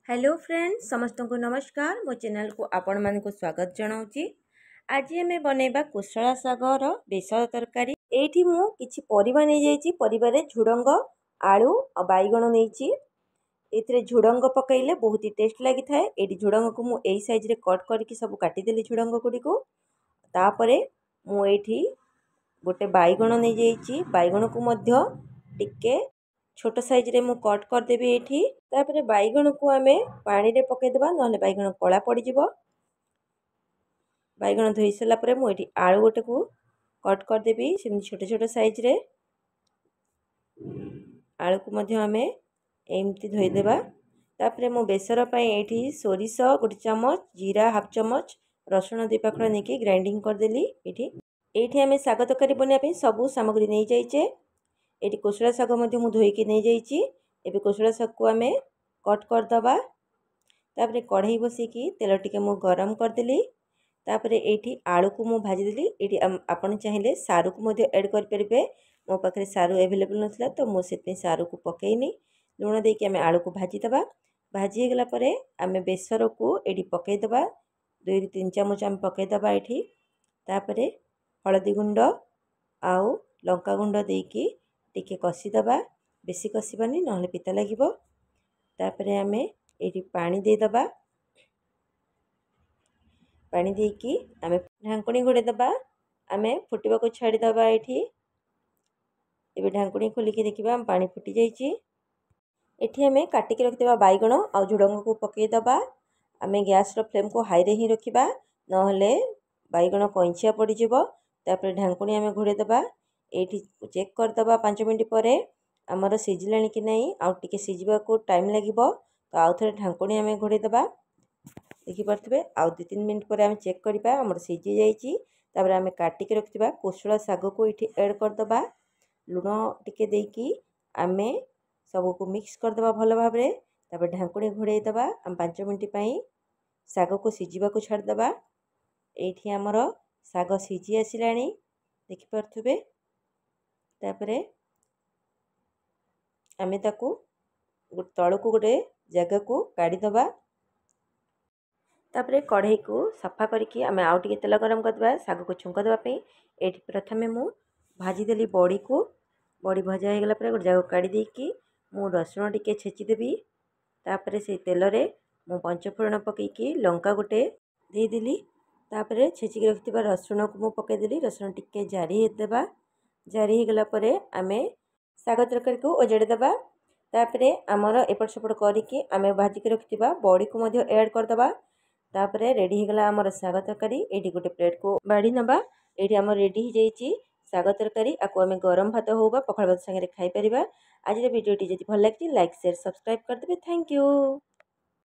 Hello friend, ସମସ୍ତଙ୍କୁ ନମସ୍କାର। ମୋ ଚ୍ୟାନେଲକୁ ଆପଣମାନଙ୍କୁ ସ୍ୱାଗତ ଜଣାଉଛି। ଆଜି ଆମେ ବନେଇବା କୋଶଳା ଶାଗର ବେସର ତରକାରୀ। ଏଇଠି ମୁଁ କିଛି ପରିବା ନେଇଯାଇଛି। ପରିବାରେ ଝୁଡ଼ଙ୍ଗ, ଆଳୁ ଆଉ ବାଇଗଣ ନେଇଛି। ଏଥିରେ ଝୁଡ଼ଙ୍ଗ ପକାଇଲେ ବହୁତ ଟେଷ୍ଟ ଲାଗିଥାଏ। ଏଇଠି ଝୁଡ଼ଙ୍ଗକୁ ମୁଁ ଏଇ ସାଇଜରେ କଟ୍ କରିକି ସବୁ କାଟିଦେଲି ଝୁଡ଼ଙ୍ଗ ଗୁଡ଼ିକୁ। ତାପରେ ମୁଁ ଏଇଠି ଗୋଟେ ବାଇଗଣ ନେଇଯାଇଛି। ବାଇଗଣକୁ ମଧ୍ୟ ଟିକେ ଛୋଟ ସାଇଜରେ ମୁଁ କଟ୍ କରିଦେବି ଏଇଠି। ତାପରେ ବାଇଗଣକୁ ଆମେ ପାଣିରେ ପକାଇଦେବା, ନହେଲେ ବାଇଗଣ କଳା ପଡ଼ିଯିବ। ବାଇଗଣ ଧୋଇ ସାରିଲା ପରେ ମୁଁ ଏଇଠି ଆଳୁ ଗୋଟେକୁ କଟ୍ କରିଦେବି, ସେମିତି ଛୋଟ ଛୋଟ ସାଇଜରେ। ଆଳୁକୁ ମଧ୍ୟ ଆମେ ଏମିତି ଧୋଇଦେବା। ତାପରେ ମୁଁ ବେସର ପାଇଁ ଏଇଠି ସୋରିଷ 1 ଚାମଚ, ଜିରା ହାଫ୍ ଚାମଚ, ରସୁଣ 2 ପାଖୁଡ଼ା ନେଇକି ଗ୍ରାଇଣ୍ଡିଙ୍ଗ କରିଦେଲି ଏଇଠି। ଏଇଠି ଆମେ ଶାଗ ତରକାରୀ ବନେଇବା ପାଇଁ ସବୁ ସାମଗ୍ରୀ ନେଇଯାଇଛେ। ଏଇଠି କୋଶଳା ଶାଗ ମଧ୍ୟ ମୁଁ ଧୋଇକି ନେଇଯାଇଛି। ଏବେ କୋଶଳା ଶାଗକୁ ଆମେ କଟ୍ କରିଦେବା। ତାପରେ କଢ଼େଇ ବସେଇକି ତେଲ ଟିକେ ମୁଁ ଗରମ କରିଦେଲି। ତାପରେ ଏଇଠି ଆଳୁକୁ ମୁଁ ଭାଜିଦେଲି। ଏଇଠି ଆପଣ ଚାହିଁଲେ ସାରୁକୁ ମଧ୍ୟ ଆଡ଼୍ କରିପାରିବେ। ମୋ ପାଖରେ ସାରୁ ଆଭେଲେବୁଲ୍ ନଥିଲା, ତ ମୁଁ ସେଥିପାଇଁ ସାରୁକୁ ପକାଇନି। ଲୁଣ ଦେଇକି ଆମେ ଆଳୁକୁ ଭାଜିଦେବା। ଭାଜି ହେଇଗଲା ପରେ ଆମେ ବେସରକୁ ଏଇଠି ପକାଇଦେବା। 2ରୁ 3 ଚାମଚ ଆମେ ପକାଇଦେବା ଏଇଠି। ତାପରେ ହଳଦୀ ଗୁଣ୍ଡ ଆଉ ଲଙ୍କା ଗୁଣ୍ଡ ଦେଇକି ଟିକେ କଷିଦେବା। ବେଶୀ କଷିବାନି, ନହେଲେ ପିତା ଲାଗିବ। ତାପରେ ଆମେ ଏଇଠି ପାଣି ଦେଇଦେବା। ପାଣି ଦେଇକି ଆମେ ଢାଙ୍କୁଣୀ ଘୋଡ଼େଇ ଦେବା। ଆମେ ଫୁଟିବାକୁ ଛାଡ଼ିଦେବା ଏଇଠି। ଏବେ ଢାଙ୍କୁଣୀ ଖୋଲିକି ଦେଖିବା, ଆମ ପାଣି ଫୁଟି ଯାଇଛି। ଏଠି ଆମେ କାଟିକି ରଖିଥିବା ବାଇଗଣ ଆଉ ଝୁଡ଼ଙ୍ଗକୁ ପକାଇଦେବା। ଆମେ ଗ୍ୟାସ୍ର ଫ୍ଲେମ୍କୁ ହାଇରେ ହିଁ ରଖିବା, ନହେଲେ ବାଇଗଣ କଇଁଚିଆ ପଡ଼ିଯିବ। ତାପରେ ଢାଙ୍କୁଣୀ ଆମେ ଘୋଡ଼େଇ ଦେବା। ଏଇଠି ଚେକ୍ କରିଦେବା 5 ମିନିଟ୍ ପରେ ଆମର ସିଝିଲାଣି କି ନାହିଁ। ଆଉ ଟିକେ ସିଝିବାକୁ ଟାଇମ୍ ଲାଗିବ, ତ ଆଉ ଥରେ ଢାଙ୍କୁଣୀ ଆମେ ଘୋଡ଼େଇ ଦେବା। ଦେଖିପାରୁଥିବେ, ଆଉ 2 3 ମିନିଟ୍ ପରେ ଆମେ ଚେକ୍ କରିବା, ଆମର ସିଝି ଯାଇଛି। ତାପରେ ଆମେ କାଟିକି ରଖିଥିବା କୋଶଳା ଶାଗକୁ ଏଇଠି ଆଡ଼୍ କରିଦେବା। ଲୁଣ ଟିକେ ଦେଇକି ଆମେ ସବୁକୁ ମିକ୍ସ କରିଦେବା ଭଲ ଭାବରେ। ତାପରେ ଢାଙ୍କୁଣୀ ଘୋଡ଼େଇ ଦେବା। ଆମେ 5 ମିନିଟ୍ ପାଇଁ ଶାଗକୁ ସିଝିବାକୁ ଛାଡ଼ିଦେବା। ଏଇଠି ଆମର ଶାଗ ସିଝି ଆସିଲାଣି, ଦେଖିପାରୁଥିବେ। ତାପରେ ଆମେ ତାକୁ ତଳକୁ ଗୋଟେ ଜାଗାକୁ କାଢ଼ିଦେବା। ତାପରେ କଢ଼େଇକୁ ସଫା କରିକି ଆମେ ଆଉ ଟିକେ ତେଲ ଗରମ କରିଦେବା ଶାଗକୁ ଛୁଙ୍କ ଦେବା ପାଇଁ। ଏଇଠି ପ୍ରଥମେ ମୁଁ ଭାଜିଦେଲି ବଡ଼ିକୁ। ବଡ଼ି ଭଜା ହେଇଗଲା ପରେ ଗୋଟେ ଜାଗାକୁ କାଢ଼ି ଦେଇକି ମୁଁ ରସୁଣ ଟିକେ ଛେଚିଦେବି। ତାପରେ ସେଇ ତେଲରେ ମୁଁ ପଞ୍ଚଫୋଡ଼ଣ ପକାଇକି ଲଙ୍କା ଗୋଟେ ଦେଇଦେଲି। ତାପରେ ଛେଚିକି ରଖିଥିବା ରସୁଣକୁ ମୁଁ ପକାଇଦେଲି। ରସୁଣ ଟିକେ ଜାରି ହେଇଦେବା। ଜାରି ହେଇଗଲା ପରେ ଆମେ ଶାଗ ତରକାରୀକୁ ଓଜାଡ଼ି ଦେବା। ତାପରେ ଆମର ଏପଟ ସେପଟ କରିକି ଆମେ ଭାଜିକି ରଖିଥିବା ବଡ଼ିକୁ ମଧ୍ୟ ଆଡ଼୍ କରିଦେବା। ତାପରେ ରେଡ଼ି ହେଇଗଲା ଆମର ଶାଗ ତରକାରୀ। ଏଇଠି ଗୋଟେ ପ୍ଲେଟ୍କୁ ବାଢ଼ି ନେବା। ଏଇଠି ଆମର ରେଡ଼ି ହେଇଯାଇଛି ଶାଗ ତରକାରୀ। ଆକୁ ଆମେ ଗରମ ଭାତ ହେଉ ବା ପଖାଳ ଭାତ ସାଙ୍ଗରେ ଖାଇପାରିବା। ଆଜିର ଭିଡ଼ିଓଟି ଯଦି ଭଲ ଲାଗିଛି, ଲାଇକ୍, ସେୟାର, ସବସ୍କ୍ରାଇବ୍ କରିଦେବେ। Thank you.